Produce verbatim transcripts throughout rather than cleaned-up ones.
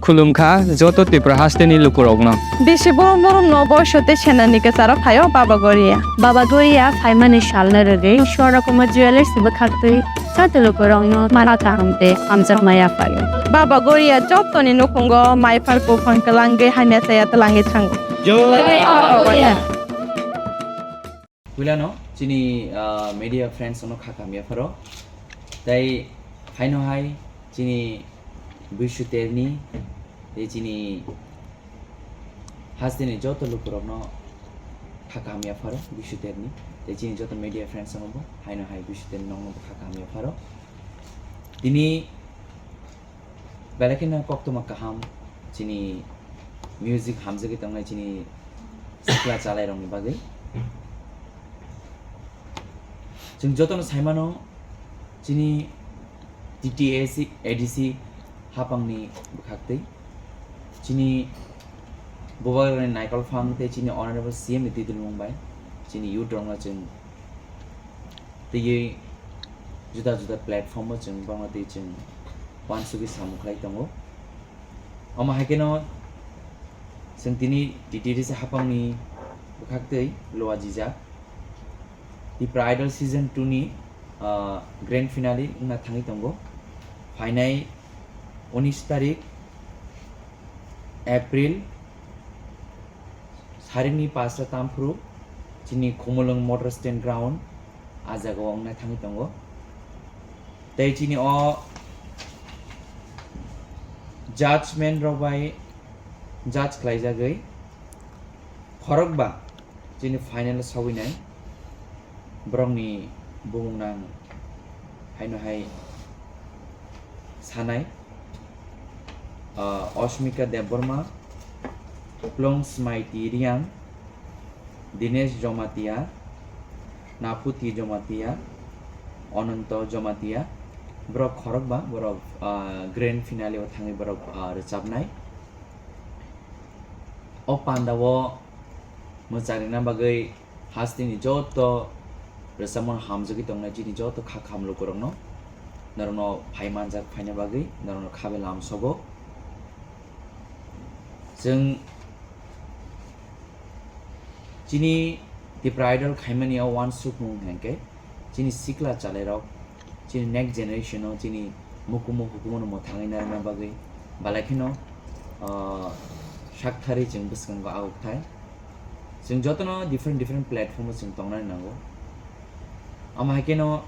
Khulumkha joto Tripura hasteni lukurokno. Bisi borom borom no boiso tei senani kwcharo phaio Baba Goria. Baba Goria phaimani salno rwgwi Swarna Kumar Jewellers ni bwkhaktwi joto lukurokno mara kaham tei hamjakma yaphaio. Baba Goria jotoni nukhungo maiphar buphang kwlangwi hamya chaya twlangwi thango. Puilano chini, ah, media friends no kha kamya pharo. Tai haino hai chini Bishu Terni, tei chini hasteni joto lukurokno kha kamya pharo Bishu Terni. Tei chini joto media friends no bo haino hai Bishu Terni nokno bo kha kamya pharo. Tini Belai kheno koktwma kaham chini music hamjagwi tongnai chini sikla chalairokni bagwi. Chwng jotono saimano chini T T A C, A D C hapangni bwkhaktwi chini Bubagrani Naikol Phang tei chini Honorable C M ni twi dulmung bai chini youth rokno chwng twiwi juda juda platform o chwng bangma twi chwng uansugwi samung khlai tongo. Omo hai kheno chwng tini T T D C hapangni bwkhaktwi Loa Jijak Tipra Idol Season two ni, ah, grand finale wngna thangwi tongo. Phainai unis tarik April, Sarikni pasta tamphru chini Khumulwng Motor Stand Ground, ah jagao wngnai thangwi tongo. Tei chini o judgement rok bai judge khlaijagwi khorokba chini final o sawinai borokni bumung nang haino hai sanai, ah, Osmika Debbarma, Plung Smaiti Riang, Dinesh Jomatia, Naphuti Jomatia, Ononto Jomatia, borok khorokba, borok, ah, grand finale o thangwi borok, ah, rwchapnai. O panda o mwcharina bagwi hasteni joto rwchapmung hamjagwi tongnai chini joto kha kham lukurokno, norokno phai manjak phaina bagwi norokno kha bai lamsogo. Chwng chini Tipra Idol khaimani o uansukmung hwnkhe chini sikla chalairok chini next generation o chini mukumu hukumu no mwthangwi narwkna bagwi belai kheno, ah, sakthari chwng bwskango agukthai. Chwng jotono different different platform o chwng tongnani nango. Omo hai kheno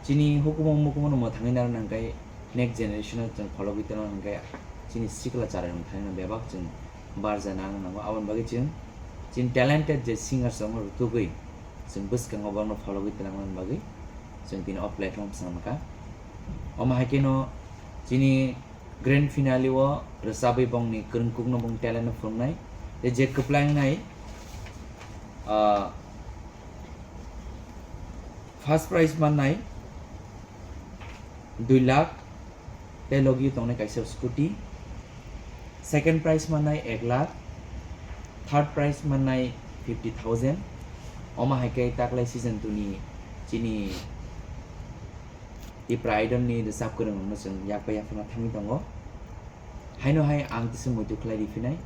chini hukumu mukumu no mwthangwi narwkna hwnkhe next generation o chwng phologwi tongna hwnkhe chini sikla chalairok thangwi bebak chwng barja nang nango. Aboni bagwi chwng chini talented je singers rokno rwtugwi chwng bwskango borokno phologwi twlangna bagwi chwng tini o platform swnamkha. Omo hai kheno chini grand finale o rwchabwi bongni kwrwngkukno bong talent no phunuknai. Tei je kwplai wngnai, ah, first prize mannai dui lakh, tei logi tongnai kaisa scooty. Second prize mannai ek lakh, third prize mannai fifty thousand. Omo hai khe taklai season two ni chini Tipra Idol ni rwchap kwrwng rokno chwng yak bai yaphangna thangwi tongo. Haino hai ang tisa muitu khlai riphinai.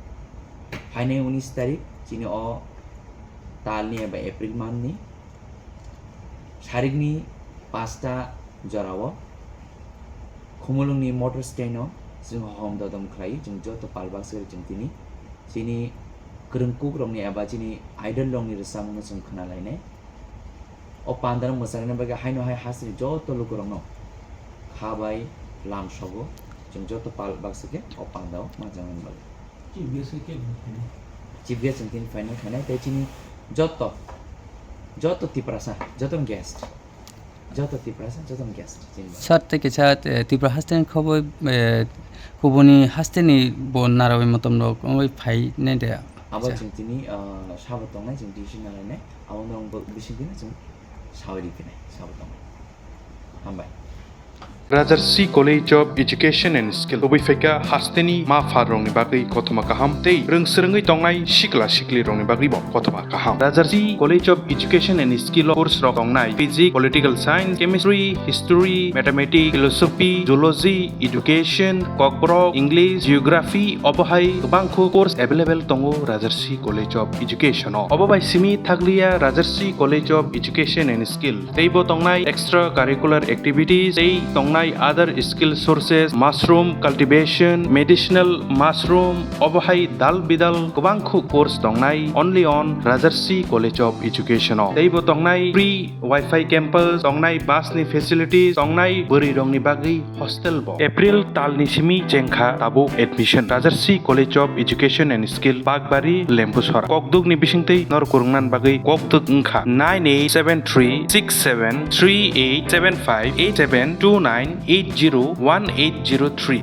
Hainai unis tarik chini o tal ni eba April month ni Sarikni pasta jorao Khumulwngni motor stand o chwng hom dodom khlai, chwng joto pal baksa chwng tini chini kwrwngkuk rokni eba chini idol rokni rwchapmung no chwng khna lainai. O panda no mwcharina bagwi haino hai hasteni joto lukurokno kha bai lamsogo, chwng joto pal baksa khe o panda o manjaknani bagwi. Chief guest khe khe bo phainai? Chief guest chwng tini final phainai, tei chini joto, joto Tiprasa, joto guest, joto Tiprasa, joto guest chini bagwi. Sir, tei kisa, eh, Tripura hasteni khoboi, eh, kubuni hasteni bo narawi motom rok wngwi phainai de? Abo kisa chwng tini, ah, sabo tongnai, chwng decision nalainai, abo no bo bising tini chwng sawi riphinai, sabo tongnai. Hambai. Rajarsi College of Education and Skill tubui phaikha hasteni ma pharrokni bagwi kothoma kaham tei rwngswrwngwi tongnai sikla siklirokni bagwibo kothoma kaham. Rajarsi College of Education and Skill o course rok tongnai Physics, Political Science, Chemistry, History, Mathematics, Philosophy, Zoology, Education, Kokborok, English, Geography, obo hai kwbangkhu course available tongo Rajarsi College of Education o. Obo bai simi thakliya Rajarsi College of Education and Skill teibo tongnai extra curricular activities tei tongnai other skill sources, mushroom cultivation, medicinal mushroom, obo hai dal bidal kwbangkhu course tongnai only on Rajarsi College of Education o. Teibo tongnai free Wi-Fi campus, tongnai bus ni facilities, tongnai bwrwi rokni bagwi hostel bo. April talni simi chengkha tabuk admission. Rajarsi College of Education and Skill, Bakbari, Lembusora. Kokdukni bisingtwi nor kwrwngnan bagwi kokduk wngkha nine eight seven three six seven three eight seven five eight seven two nine eight zero one eight zero three.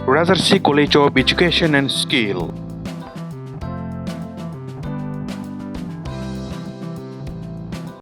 Rajarsi College of Education and Skill.